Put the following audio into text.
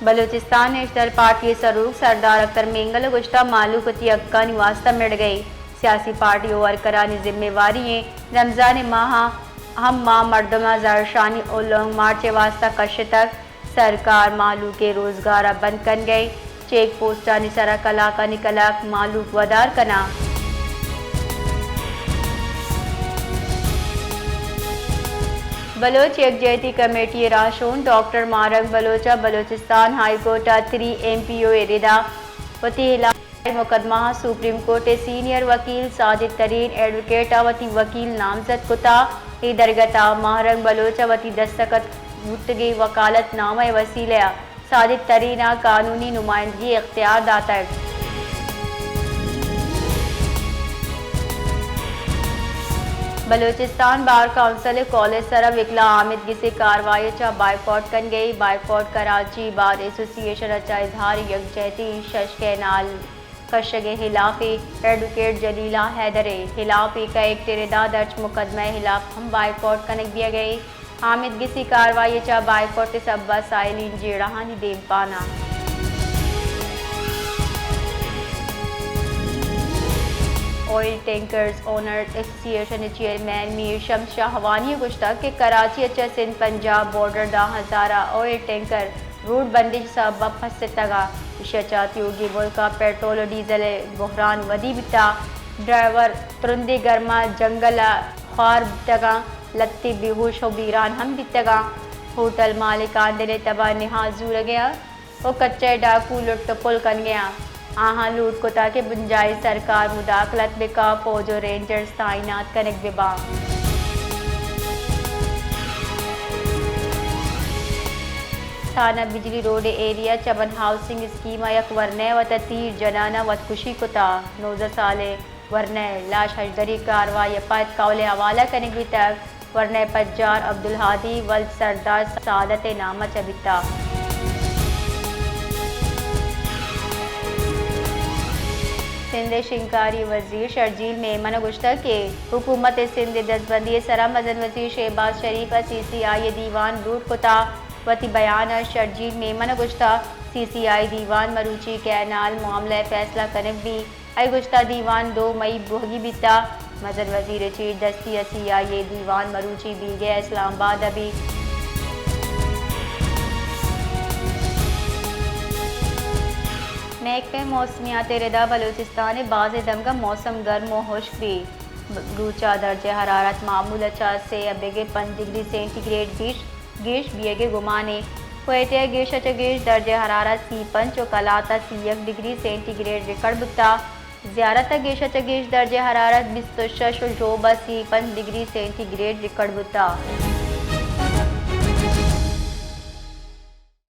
Balochistan national party ءِ سروک سردار اختر مینگل ءَ گوشتگ، مھلوک وتی حقانی واستہ مڑگ ءَ اِنت، سیاسی پارٹی ءُ ورکرانی ذمہ واری اِنت، رمضان ءِ ماہ ءَ ھم ما مردماں زھرشانی ءُ لانگ مارچ ءِ واستہ کشتگ، سرکار مھلوک ءِ روزگار ءَ بند کنگ ءَ اِنت، چیک پوسٹانی سر ءَ کلاکانی کلاک مھلوک ودار کناں۔ بلوچ یکجہتی کمیٹی ءِ راھشون ڈاکٹر ماھرنگ بلوچ ءَ بلوچستان ہائی کورٹ ءِ تری ایم پی او ءِ رد ءَ وتی ہلاپ ءِ مقدمہ ءَ سپریم کورٹ ءِ سینئر وکیل ساجد ترین ایڈووکیٹ ءَ وتی وکیل نامزد کتگ۔ اے درگت ءَ ماھرنگ بلوچ ءَ وتی دستخط بوتگیں وکالت نامہ ءِ وسیلہ ءَ ساجد ترین ءَ قانونی نمائندگی ءِ اختیار داتگ۔ بلوچستان بار کونسل ءِ کال ءِ سر ءَ وکلا آمدگس ءِ کاروائی ءَ چہ بائیکاٹ کنگ ءَ اِنت۔ بائیکاٹ کراچی بار ایسوسی ایشن ءَ چہ اظہار یکجہتی، شش کینال کشگ ءِ ہلاپ ءَ ایڈووکیٹ جلیلہ حیدر ءِ ہلاپ ءَ کئیکٹ ءِ رد ءَ درج مقدمہ ءِ ہلاپ ءَ ہم بائیکاٹ کنگ بیگ ءَ اِنت۔ آمدگس ءِ کاروائی ءَ چہ بائیکاٹ ءِ سبب ءَ سائلین جیڑہانی دیمپان ءَ۔ آئل ٹینکرز اونرز ایسوسی ایشن ءِ چیئرمین میر شمس شاہوانی ءَ گوشتگ کہ کراچی ءَ چہ سندھ پنجاب بارڈر ءَ داں ہزار ءَ آئل ٹینکر روڈ بندش ءِ سبب ءَ پھستگ اَنت۔ ایشی ءَ چہ تیوگیں ملک ءَ پٹرول ءُ ڈیزل ءِ بحران ودی بیتگ۔ ڈرائیور ترندیں گرم ءَ جنگل ءَ خوار بیتگ اَنت، لھتے بے ہوش ءُ بیران ہم بیتگ اَنت۔ ہوٹل مالکاں دل ءِ تب ءَ نہاد زورگ ءَ اَنت ءُ کچہ ءِ ڈاکو لٹ ءُ پل کنگ ءَ اَنت۔ آہاں لوٹ کتگ کہ بنجاہی سرکار مداخلت بہ کنت، فوج ءُ رینجرز تعینات کنگ بہ بنت۔ تھانہ بجلی روڈ ءِ ایریا چمن ہاؤسنگ اسکیم ءَ یک ورنائے ءَ وت ءَ تیر جنان ءَ وتکشی کتگ۔ نوزدہ سالیں ورنائے ءِ لاش ہژدری کاروائی ءَ پد کہول ءِ حوالہ کنگ بیتگ۔ ورنائے ءِ پجار عبدالہادی ولد سردار سعادت ءِ نام ءَ چہ بیتگ۔ سندھ ءِ شنگکاری وزیر شرجیل میمن ءَ گوشتگ کہ حکومت سندھ ءِ دزبندی ءِ سر ءَ مزن وزیر شہباز شریف ءَ سی سی آئی ءِ دیوان لوٹ کتگ۔ وتی بیان ءَ شرجیل میمن ءَ گوشتگ، سی سی آئی دیوان مروچی کینال معاملہ ءِ فیصلہ کنگ بیت۔ آئی ءَ گوشتگ، دیوان دو مئی ءَ بوہگی بیتگ۔ مزن وزیر ءِ چیر دستی ءَ سی آئی ءِ دیوان مروچی بیگہ ءَ اسلام آباد ءَ بیت۔ محکمہ موسمیات ءِ رد ءَ بلوچستان ءِ بازیں دمگاں موسم گرم ءُ ہشک بیت۔ روچ ءَ درجہ حرارت معمول ءَ چہ سے ءَ بگر پنچ ڈگری سینٹی گریڈ گیش گیش بیگ ءِ گمان اِنت۔ کوئٹہ ءَ گیش ءَ چہ گیش درجہ حرارت سی ءُ پنچ ءُ کلات ءَ سی ءُ یک ڈگری سینٹی گریڈ ریکارڈ بوتگ۔ زیارت ءَ گیش ءَ چہ گیش درجہ حرارت بیست ءُ شش ءُ ژوب ءَ سی ءُ پنچ ڈگری سینٹی گریڈ ریکارڈ بوتگ۔